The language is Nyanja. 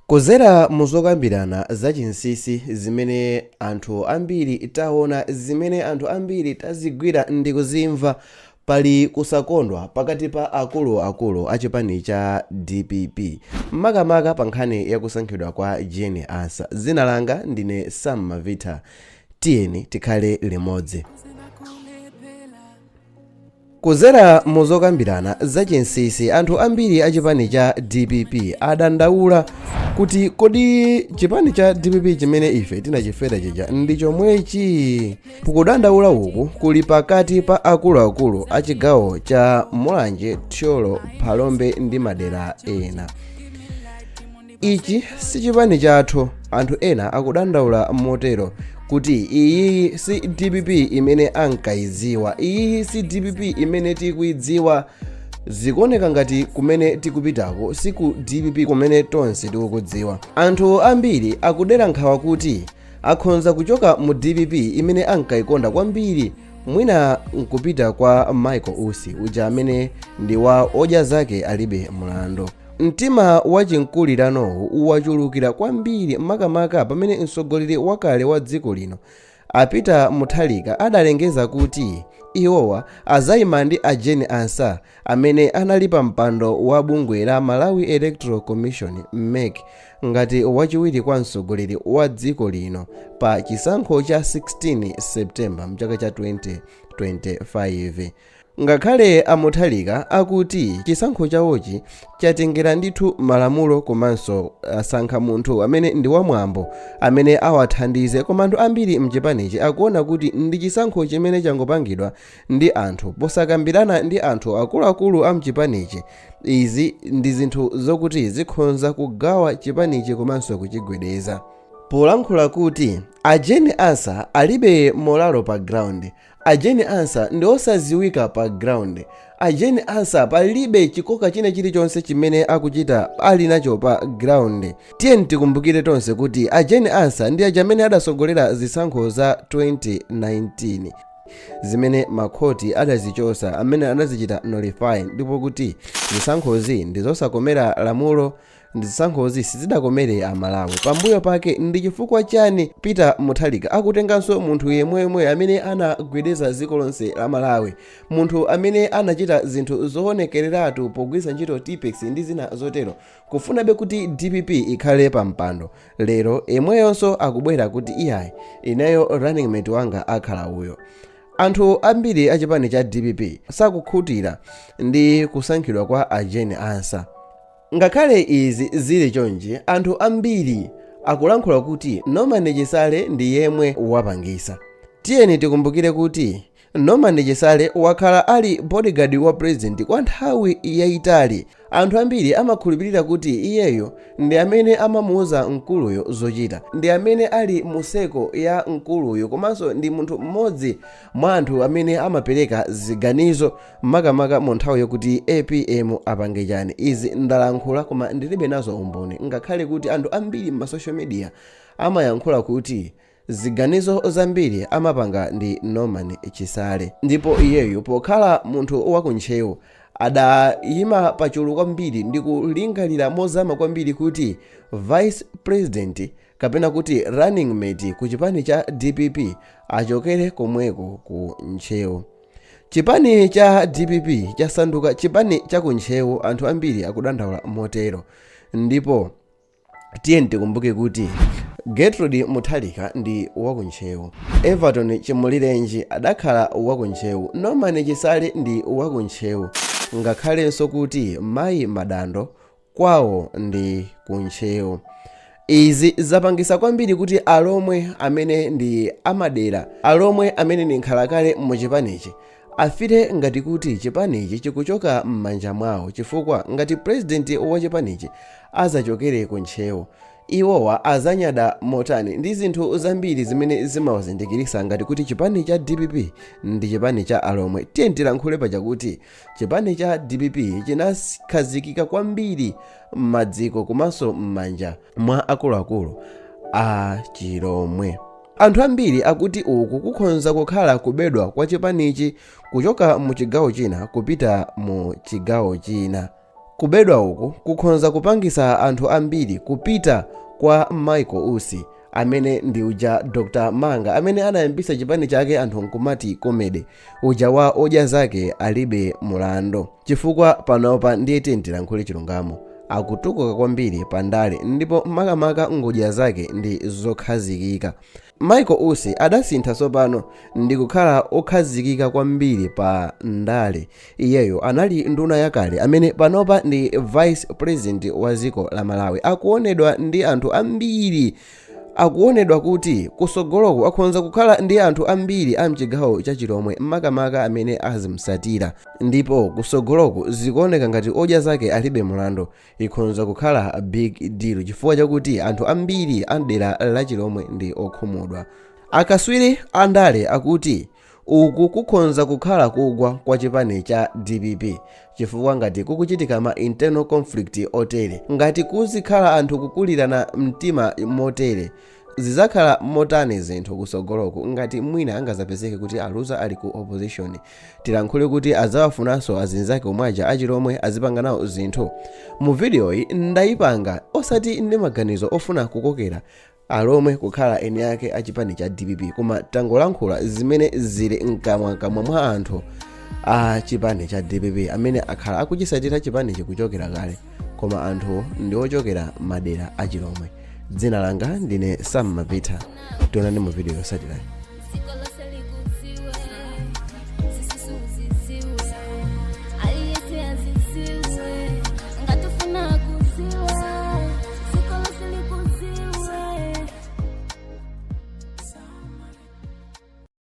Kuzera muzokambirana zachinsisi zimene anthu ambiri taona, zimene anthu ambiri tazigwira ndikuzimva, pali kusakondwa pakati pa akuluakulu a chipani cha DPP, makamaka pa nkhani yakusankhidwa kwa Jane Ansah. Dzina langa ndine Sam Mavita, tiyeni tikhale limodzi. Kuzera muzokambirana zachinsisi, anthu ambiri a chipani cha DPP adandaula kuti kodi chipani cha DPP chimene ife tinachifera chija ndi chomwechi? Kudandaula uku kuli pakati pa akuluakulu a chigawo cha Mulanje, Thyolo, Phalombe ndi madera ena. Ichi si chipani chathu, anthu ena akudandaula motero kuti iyi si DPP imene ankayidziwa, iyi si DPP imene tikuidziwa. Zikuoneka ngati kumene tikupitako si ku DPP kumene tonse tikukudziwa. Anthu ambiri akudera nkhawa kuti akhonza kuchoka mu DPP imene ankayikonda kwambiri, mwina nkupita kwa Michael Usi uja amene ndi wa odya zake alibe mlandu. Mtima wachinkuliranowu wachulukira kwambiri makamaka pamene mtsogoleri wakale wa dziko lino a Peter Mutharika adalengeza kuti iwowa azayima ndi a Jane Ansah amene anali pa mpando wa bungwe la Malawi Electoral Commission, MEC, ngati wachiwiri kwa mtsogoleri wa dziko lino pa chisankho cha 16 September mchaka cha 2025. Ngakhale a Mutharika akuti chisankho chawochi chatengera ndithu malamulo komanso asankha munthu amene ndi wamwambo amene awathandize, koma anthu ambiri mchipanichi akuona kuti ndi chisankho chimene changopangidwa ndi anthu posakambirana ndi anthu akuluakulu a mchipanichi. Izi ndi zinthu zokuti zikhonza kugawa chipanichi komanso kuchigwedeza. Polankhula kuti a Jane Ansah alibe morale pa ground, a Jane Ansah ndi osaziwika pa ground, a Jane Ansah palibe chikoka china chilichonse chimene akuchita ali nacho pa ground. Tiyeni tikumbukire tonse kuti a Jane Ansah ndi aja amene adasogolera zisankho za 2019 zimene makhoti adazichosa, amene adazichita nullify, ndipo kuti zisankhozi ndi zosakomera lamulo, ndi zisankhozi sizidakomere Amalawi. Pambuyo pake ndi chifukwa chani Peter Mutharika akutenganso munthu yemweyemwe amene anagwedeza dziko lonse la Malawi, munthu amene anachita zinthu zoonekereratu pogwiritsa ntchito Tipex ndi zina zotero, kufunabe kuti DPP ikhale pa mpando? Lero yemweyonso akubwera kuti iyayi, ineyo running mate wanga akhala uyo. Anthu ambiri a chipani cha DPP sakukhutira ndi kusankhidwa kwa a Jane Ansah. Ngakhale izi zili chonchi, anthu ambiri akulankhula kuti Norman Chisale ndi yemwe wapangisa. Tiyeni tikumbukire kuti Norman Chisale wakhala ali bodyguard wa president kwa nthawi yayitali. Anthu ambiri amakhulupirira kuti iyeyo ndi amene amamuuza mkuluyo zochita, ndi amene ali mu circle ya mkuluyo, komanso ndi munthu mmodzi mwa anthu amene amapereka ziganizo makamaka mu nthawi yokuti APM apange chani. Izi ndalankhula koma ndilibe nazo umboni, ngakhale kuti anthu ambiri m'ma social media amayankhula kuti ziganizo zambiri amapanga ndi Norman Chisale. Ndipo iyeyu pokhala munthu wakuntcheu adayima pachulu kwambiri ndi kulingalira mozama kwambiri kuti vice president kapena kuti running mate ku chipani cha DPP achokere komweko ku Ntcheu. Chipani cha DPP chasanduka chipani cha ku Ntcheu, anthu ambiri akudandaula motero. Ndipo tiyeni tikumbuke kuti Gertrude Mutharika ndi wakuntcheu, Everton Chimulirenji adakhala wakuntcheu, Norman Chisale ndi wakuntcheu, ngakhalenso kuti mayi Madando kwawo ndi kuntcheu. Izi zapangisa kwambiri kuti alomwe amene ndi amadera, alomwe amene ndi nkhalakale mu chipanichi, afite ngati kuti chipanichi chikuchoka m'manja mwawo, chifukwa ngati president wa chipanichi azachokere ku Ntcheu, iwowa azanyada motani? Ndi zinthu zambiri zimene zimawazindikirisa ngati kuti chipani cha DPP ndi chipani cha alomwe. Tiyeni tilankhule pachakuti chipani cha DPP chinakhazikika kwambiri m'madziko komanso m'manja mwa akuluakulu a chilomwe. Anthu ambiri akuti uku kukhonza kukhala kubedwa kwa chipanichi kuchoka mu chigawo china kupita mu chigawo china. Kubedwa uku kukhonza kupangisa anthu ambiri kupita kwa Michael Usi, amene ndi uja Dr Manga amene anayambisa chipani chake anthu nkumati comedy uja wa odya zake alibe mulandu, chifukwa panopa ndiye tilankhule chilungamo, akutukuka kwambiri pa ndale ndipo makamaka ngodya zake ndi zokhazikika. Michael Usi adasintha tsopano ndi kukhala okhazikika kwambiri pa ndale. Iyeyo anali nduna yakale amene panopa ndi vice president wa dziko la Malawi. Akuonedwa ndi anthu ambiri, akuonedwa kuti kusogoloku akhonza kukhala ndi anthu ambiri a mchigawo cha Chilomwe makamaka amene azimsatira, ndipo kusogoloku zikuoneka ngati odya zake alibe mulandu ikhonza kukhala big deal chifukwa chakuti anthu ambiri a mdera la Chilomwe ndi okhumudwa. Akaswiri andale akuti uku kukhonza kukhala kugwa kwa chipani cha DPP, chifukwa ngati kukuchitika ma internal conflict otere, ngati kuzikhala anthu kukulirana mtima motere, zizakhala motani zinthu kusogoloku ngati mwina angazapezeke kuti aluza ali ku opposition? Tilankhule kuti adzawafunanso azinzake omwe aja achilomwe azipanga nawo zinthu? Mu videoyi ndayipanga osati ndi maganizo ofuna kukokera alomwe kukhala eni ake a chipani cha DPP, koma tangolankhula zimene zili mkamwakamwa mwa anthu a chipani cha DPP amene akhala akuchisatira chipanichi kuchokera kale, koma anthu ndi ochokera madera achilomwe. Dzina langa ndine Sam Mapita. Tionani mu video yotsatirayi.